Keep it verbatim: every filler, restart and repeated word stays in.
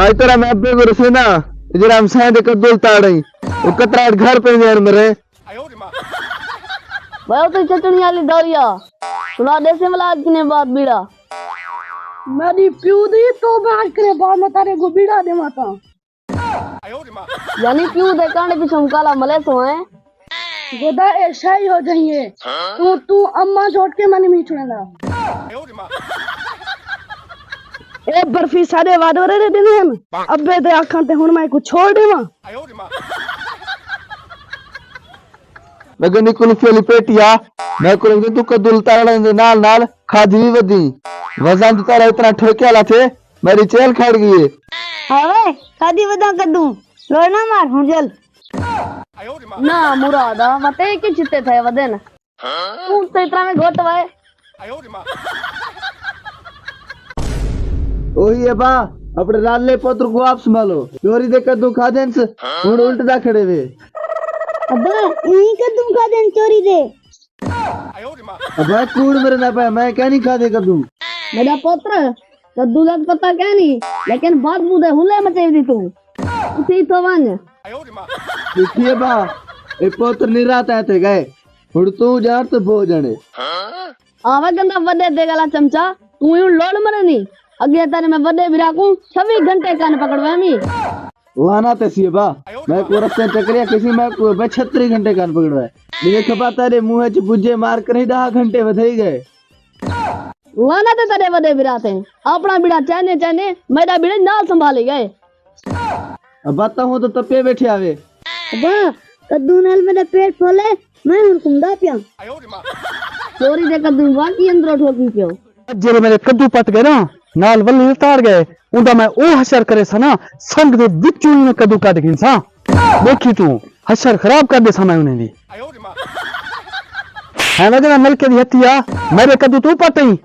آج تیرا میں ابے کو رسینا، جرا ہمسائیں دے قدل تاڑیں، وہ کتراٹ گھر پہ جان مرے۔ بھائی تو چٹنی والی دوریا، سنا دے سے ملاد کنے بعد بیڑا۔ میری پیو دی تو بعد کنے بعد میں تارے کو بیڑا دے ماتا۔ یعنی پیو دے کانڈ پچھوں کالا ملے سو ہیں۔ گودا اے شاہی ہو جائیے۔ تو، تو اما چھوٹ کے منی نہیں چھوڑنا۔ اے برفی سارے وادورے دے دن ہیں۔ ابے دے آکھاں تے ہن میں کو چھوڑ دیواں۔ میں کہندی کلفی والی پیٹی آ، میں کول کہندی تو قدل تاڑیں دے نال نال کھادی بھی ودی۔ وزن تو تیرا اتنا ٹھوکے والا تھے، میری چیل کھڑ گئی ہے۔ ہاوے، کھادی وداں کدوں؟ لوڑ نہ مار، ہن چل۔ نہ مراد، متے کی چتے تھے ودن۔ توں تے اتنا میں گھٹ وائے۔ اوہی ابا، اپنے لالے پتر کو آپ سنبھالو۔ چوری دے قدوں کھا دینس، ہن الٹدا کھڑے وے۔ ابا، ایں قدوں کھا دین چوری دے؟ ابا، کوڑ مریندا پیا، میں کیا نہیں کھادے قدوں۔ میرا پتر، قدوں دا پتہ کیا نہیں، لیکن بدبو دے ہلے مچے دی تو۔ اٹھی تو ونج۔ دیکھیے با، اے پتر نہیں رات آتے گئے۔ ہن توں جان تے بہو جانے۔ آوے گندا وڈے دے گلا چمچا، توں ایوں لوڑ مرے نہیں۔ اگے تیرے میں وڈے بھرا کو چھوی گھنٹے کن پکڑویں می۔ وانا تے سی با، میں کو رستے ٹکریا کسی میں کو بے چھتری گھنٹے کن پکڑویں۔ مجھے کھپا تیرے منہ چ گجے مار کر ہی ڈاہ گھنٹے ودھائی گئے۔ وانا تے تیرے وڈے بھرا تے، اپنا بیڑا چینے چینے، میرا بیڑا نال سنبھالی گئے۔ ابا تاں ہوں تو تپے بیٹھے آوے۔ ابا، کدو نال میرا پیٹ پھولے، میں ہن کمدا پیاں۔ چوری دے کدو واقعی اندروں ٹھوکی پیو۔ جیڑھے میرے کدو پٹ گئے نا، نال ولی تاڑ گئے، اوندا میں او حشر کریساں نا، سنگ دے وچوں ہی میں کدو کڈھ گھنساں۔ ݙیکھی توں، حشر خراب کر ݙیساں میں انہیں دی۔ ہیں وجہ نلکے دی ہتھی آ، میرے کدو توں پٹ ایں۔